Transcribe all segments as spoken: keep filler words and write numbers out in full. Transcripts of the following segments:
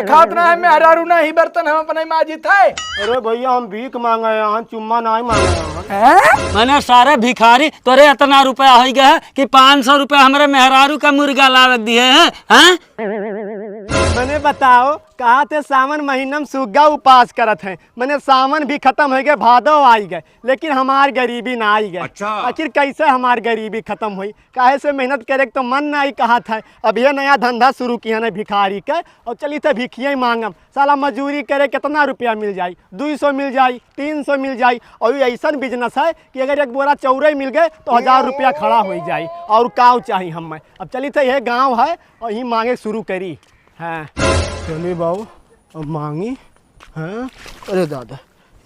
खात ना है, मेहरारू ना ही बर्तन हम अपने माजित है। अरे भइया, हम भीख माँगे हैं, चुम्मा नाहीं माँगे हैं। हैं? मने सारे भिखारी, तोरे इतना रुपया होइ गया है कि पाँच सौ रुपया हमरे मेहरारू का मुर्गा लावे दिहे हैं, हैं? मने बताओ, कहा थे सावन महीना में सुग्गा उपास करत हैं, मने सावन भी खतम होइ गए, भादो आइ गए, लेकिन हमार गरीबी ना आइ गए। अच्छा। आखिर कैसे हमार गरीबी खतम होई? काहे से मेहनत करे के तो मन नाहीं कहत है। अब ये नया धंधा शुरू किहे हैं भिखारी के, और चली थे भिखिया ही माँगम। साला मजूरी करे कितना रुपया मिल जाई? दुई सौ मिल जाई, तीन सौ मिल जाई। और ये ऐसन business है कि अगर एक बोरा चौरई मिल गए तो हजार रुपया खड़ा होइ जाई। और काव चाही हमें? अब चली थे, ये गाँव है और यहीं माँगे शुरू करी। हाँ। चली बाबू, अब माँगी। हाँ। अरे दादा,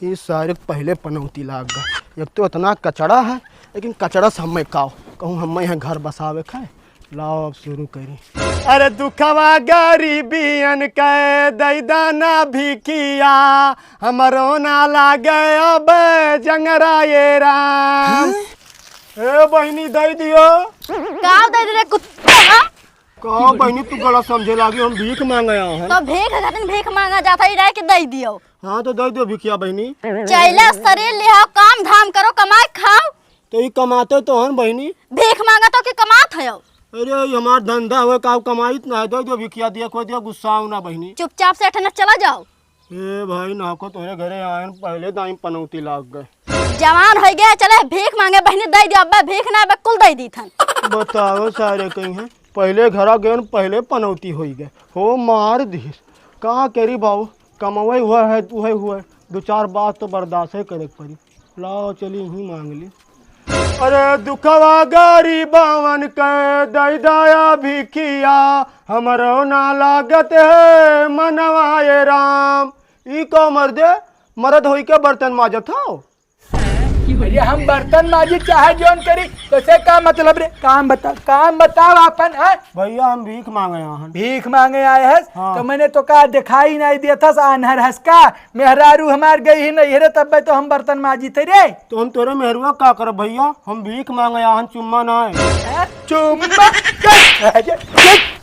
ई सारे पहिले पनौती लाग गए। एक तो इतना कचड़ा है, लेकिन कचड़ा से हमें काव, कहूँ हमें यहाँ घर बसावे खाए। लाओ, अब शुरू करी। अरे दुखवा गरीबियन के दई दाना भिखिया, हमरो ना लागे अब जंगरा ये राम। हैं? ए बहिनी, दई दियो। का दे दे रे कुत्ता? का बहिनी, तू गलत समझे लागी, हम भीख माँगे आए हैं। तो भीख खातिर भीख माँगा जात है, रह के दई दियो। हाँ, तो दे दो भिखिया बहिनी। चैला शरीर लिहाओ, काम धाम करो, कमाए खाओ। तो ई कमाते तो हन बहिनी। भीख माँगा तो कि कमात है? अरे, ई हमार धंधा हुए, का कमाइत ना है, दे दो भिखिया, दिया कोई दिया, गुस्साओ ना बहिनी। चुपचाप से अठे न चला जाओ। ए भाई, नाको तोहरे घरे आयन, पहिले दाई पनौती लाग गए। जवान होइ गए, चले भीख माँगे बहिनी, दे दियो, अब्बे भीख ना, अब्बे कुल दे दी थन। बताओ सारे कहीं हैं, पहिले घरा गए, पहिले पनौती होइ गए, हो मार दिस। का करी बाबू, कमवई हुआ है, उहई हुआ है, दो चार बात तो बर्दाश्त ही करे के पड़ी। लाओ, चली ही माँग ली। अरे दुखवा गरीबवन के दई दया भिखिया, हमरो ना लागत है मनवा ये राम। ई का मर्दे, मर्द होई के बर्तन माजत हो? अरे हम बर्तन माजी चाहे जौन करी, तोसे का मतलब रे? काम बता, काम बताओ आपन, हैं? भइया, हम भीख माँगे आए हन। भीख माँगे आए हस? हाँ। तो मने तोका देखाई नाहीं देत हस, आन्हर हस का? मेहरारू हमार गई ही नइहरे, तब्बे तो हम बर्तन माजी थे रे। तो हम तोरे मेहरुआ का करब भइया? हम भीख माँगे आए हन, चुम्मा ना है। हैं? चुम्मा? अरे,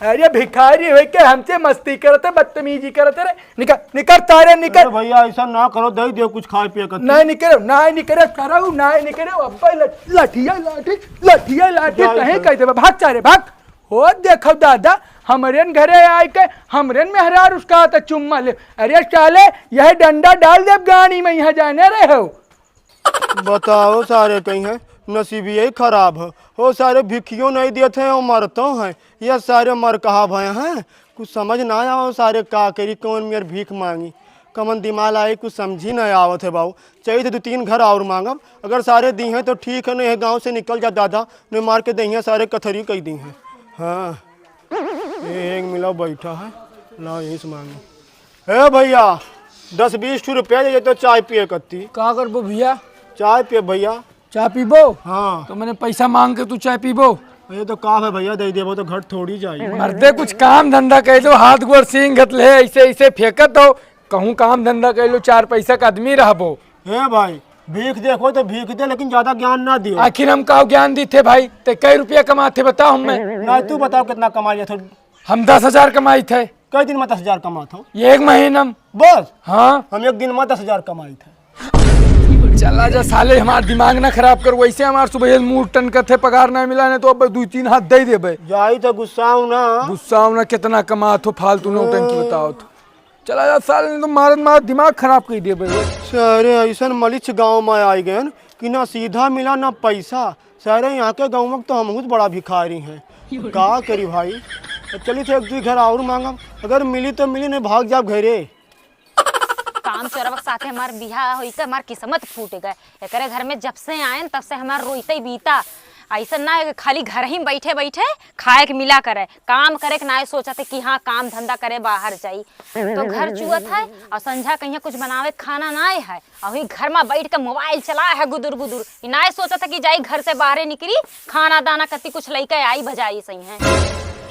अरे भिखारी होइ के हमसे मस्ती करत है, बदतमीजी करत है रे। निकर, निकर तारे, निकर। अरे भइया, ऐसा ना करो, दे दियो कुछ खाए पिए का। नाहीं निकरो, नाहीं निकरो, करो, नाहीं निकरो। अब्बे लठ-, लठिया लाठी, लठिया लाठी, जाओ तहीं सर। कह देबे, भाग तारे, भाग। हो देखो दादा, हमरेन घरे आए के, हमरेन मेहरारू उसका त चुम्मा ले। अरे साले, यह डंडा डाल देब गाड़ी में, यहाँ जाने रहे हो। बताओ सारे कहीं हैं, नसीबिये खराब है। हो सारे भिखियो नहीं देत हैं और मरतो हैं। ये सारे मर कहा भय हैं, कुछ समझ ना आओ सारे का करी, कौन मेर भीख माँगी, कमन दिमाग आई, कुछ समझी ना आवत है बाबू। चाहिए थे दो तीन घर और माँगब, अगर सारे दी हैं तो ठीक है, नहीं है गाँव से निकल जा दादा, नहीं मार के दहिया सारे कथरी कई दी हैं। हाँ, ये एक मिला बैठा है, लाओ यहीं से माँगी। ए भइया, दस बीस ठो रुपया दे तो चाय पिए कत्ती। का करबो भइया? चाय पिए भइया। चाय पीबो? हाँ। तो मने पैसा माँग के तू चाय पीबो? अरे तो का है भइया, दे देबो तो घट थोड़ी जाई। मर्दे कुछ काम धंधा कइ लो, हाथ गोड़ सींग घत ले, ऐसे ऐसे फेंकत हो, कहूँ काम धंधा कइ लो, चार पैसा का आदमी रहबो। ए भाई, भीख देखो तो भीख दे, लेकिन ज्यादा ज्ञान ना दियो। आखिर हम का ज्ञान दी थे भाई, ते कई रुपया कमाते बताओ हमें। ना तू बताओ कितना कमाई थे। हम दस हजार कमाई थे। कई दिन में दस हजार कमात हो? ये एक महीना में। बस? हाँ। हम एक दिन में दस हजार कमाई थे। चला जा साले, हमार दिमाग ना खराब कर, वैसे हमार सुबह मूड टन करते, पगार ना मिला, नहीं तो अब दो तीन हाथ दे देबे। जाई तो गुस्साओ ना। गुस्साओ ना, कितना कमात हो, फालतू नौटंकी बताओ तो। चला जा साले, नहीं तो मारत मारत दिमाग खराब कर देबे। सारे ऐसन मलिच्छ गाँव में आइ गए कि ना सीधा मिला ना पैसा। सारे यहाँ के गाँव में तो हम बहुत बड़ा भिखारी हैं। का करी भाई? तो चली थे एक दुई घर और माँगब, अगर मिली तो मिली, नहीं भाग जाब घरे। काम चोरवा के साथे हमार बियाह होई के हमार किस्मत फूट गए। एकरे घर में जब से आयन तब से हमार रोइते बीता। ऐसा ना है कि खाली घर ही बैठे बैठे खाए के मिला करे, काम करे के ना सोचते कि हाँ काम धंधा करे बाहर जाई। तो घर चुअत है और संझा कहीं कुछ बनावे खाना ना है, अभी घर में बैठ के मोबाइल चला है गुदुर गुदुर। ई नाय सोचत है कि जाई घर से बाहरे निकली, खाना दाना कति कुछ लइके आई भजाई सही है।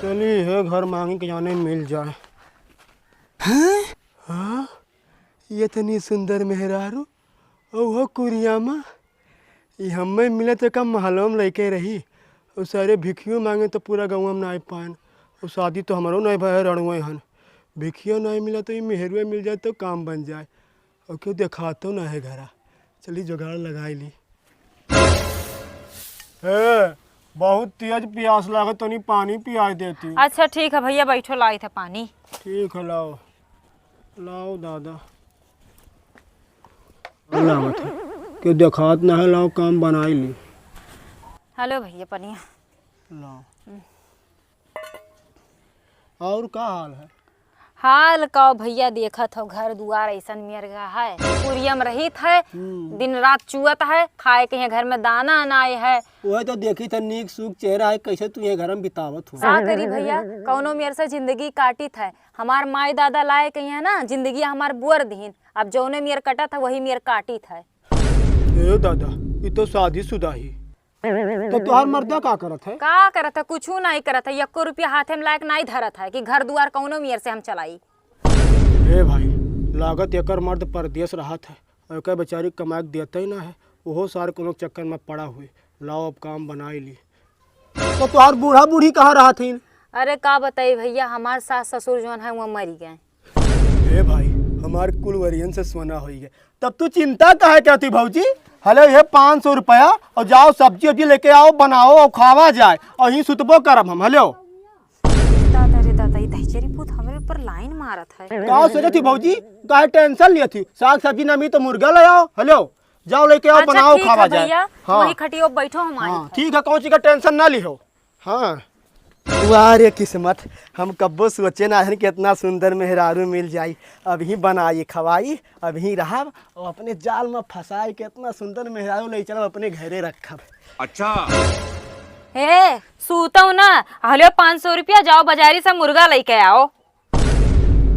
चली है घर मांगी के जाने मिल जाए। हैं? हाँ? ये तनी सुंदर मेहरारू, ओहो कुरिया मा, ई हमें मिले तो का महलो में लइके रही। और सारे भिखियो मांगे तो पूरा गाँव में नाय पान। और शादी तो हमरो नाय भय, रणुए हन। भिखियो नहीं मिला तो ई मेहरुए मिल जाए तो काम बन जाए। और क्यों देखातो ना है घरा। चली जुगाड़ लगाई ली। ए, बहुत तेज प्यास लागत, तनी पानी पियाई देती। अच्छा ठीक है भैया, बैठो, लाई थे पानी। ठीक है, लाओ, लाओ दादा। लावत है, क्यों देखात ना है, लाओ काम बनाई ली। हेलो भैया, पनिया। लाओ। हम्म। और का हाल है? हाल का भैया, देखत हो घर दुआर ऐसन मेर गा है, कुरियम रहित है, हम्म। दिन रात चुअत है, खाए के यहाँ घर में दाना नाय है। वह तो देखी था नीक सूख चेहरा है, कैसे तू ये घर में बितावत हो। का करी भैया, कौनो मेर से जिंदगी काटित है। हमार माई दादा लाए के यहाँ ना जिंदगी हमार बुअर दीन, अब जौने मेर कटत है वही मेर काटित है। ए दादा, ई तो शादीशुदा ही। तो तोहार मर्दा का करत है? का करत है? कुछू नाई करत है। यक्को रुपया हाथे में लायक नाई धरत है कि घर दुआर कौनो मेर से हम चलाई। ए भाई, लागत एकर मर्द परदेस रहत है, एकर बेचारी कमाए के देते ही ना है, ओहो सार कोनो चक्कर में पड़ा हुए। लाओ अब काम बनाई ली। तो तोहार बूढ़ा बूढ़ी कहाँ रहत हिन? अरे का बताई भैया, हमार सास ससुर जौन है वो मरी गए। ए भाई, हमार कुल वरियन से सोना होई गए, तब तू चिंता काहे करती भौजी? हलो, ये पाँच सौ रुपया और जाओ सब्जी उब्जी लेके आओ, बनाओ और खावा जाए, और यहीं सुतबो करब हम। हलो। दादा रे दादा, ई दहिचरी पूत हमरे ऊपर लाइन मारत है। का सोचत थी भौजी, काहे टेंशन लियत थी? साग सब्जी ना मिली तो मुर्गा ले आओ। हलो, जाओ लेके आओ, अच्छा, बनाओ, ठीक खावा है जाए। भैया, हाँ। वही खटियो बैठो, हम आई हाँ, थे। ठीक है, कौन चीज का टेंशन ना लिहो। हाँ। वाह रे किस्मत, हम कब्बो सोचे ना हन कि इतना सुंदर मेहरारू मिल जाई। अबहीं बनाई खवाई, अबहीं रहब, और अपने जाल में फंसाई के इतना सुंदर मेहरारू ले चलब अपने घरे रखब। अच्छा। हे, सूतौ ना, हलियो पाँच सौ रुपया, जाओ बाजारी से मुर्गा लेके आओ।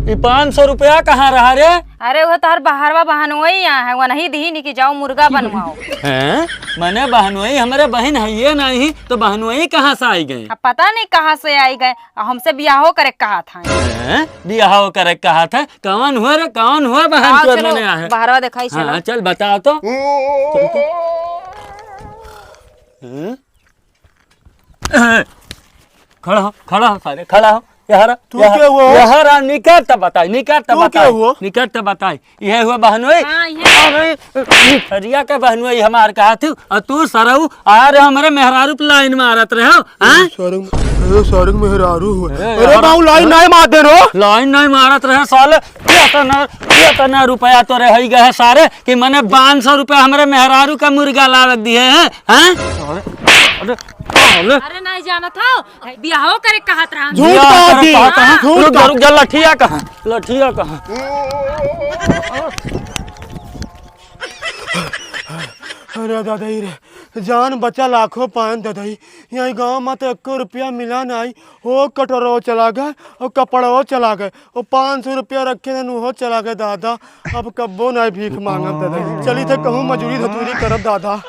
ई पाँच सौ रुपया कहाँ रहा रे? अरे, वो तोहर बहरवा बहनोई आ है, वो नहीं दीनी कि जाओ मुर्गा बनवाओ। हैं? मने बहनोई हमरे बहिन हइये नहीं, तो बहनोई कहाँ से आई गई? अब पता नहीं कहाँ से आई गए, अब हमसे बियाहो करे के कहा था। हैं? बियाहो करे के कहा था? कौन हुआ रे, कौन हुआ बहन आओ, चोर चलो, मने आ है? बहरवा दिखाई, हाँ, चलो। चल बताओ तो। चल तो। हैं? खड़ा हो, खड़ा हो सारे, खड़ा हो। यहाँ रह, तू यहाँ, के हुआ हो? यहाँ रह, निकट त बताई, निकट त तू के बताई, हुआ? निकट त बताई। यह हुआ बहनोई? हाँ, यह। अरे, भिखरिया के बहनोई हमार कहा थी, और तू सरऊ आ रहे हमरे मेहरारू पे लाइन मारत रहे हो, हाँ? सारंग, अरे सारंग मेहरारू हुआ। अरे अरे यार, बाबू लाइन हाँ? नहीं मार दे रो। लाइन नहीं मारत रहे साले, इतना, इतना रुपया तो रह ही गए सारे कि मने पाँच सौ रुपया हमरे मेहरारू का मुर्गा लावक दिए हैं, हैं? अरे, अरे, अरे। अरे नहीं जानत हो, बियाहो करे कहत रहा। झूठ बियाह कहत करे ही। कहत रहा। हाँ। रुक जा, रुक जा, लठिया कहाँ? लठिया कहाँ? अरे ददई रे, जान बचा लाखों पान ददई। यहाँ गाँव में तो एको रुपया मिला नहीं। हो कटोरो चला गए, और कपड़ो चला गए, और पाँच सौ रुपया रखे रहन, उहो चला गए दादा। अब कब्बो नहीं भीख मांगब दादा। चली थे कहूँ मजूरी धतूरी करब दादा।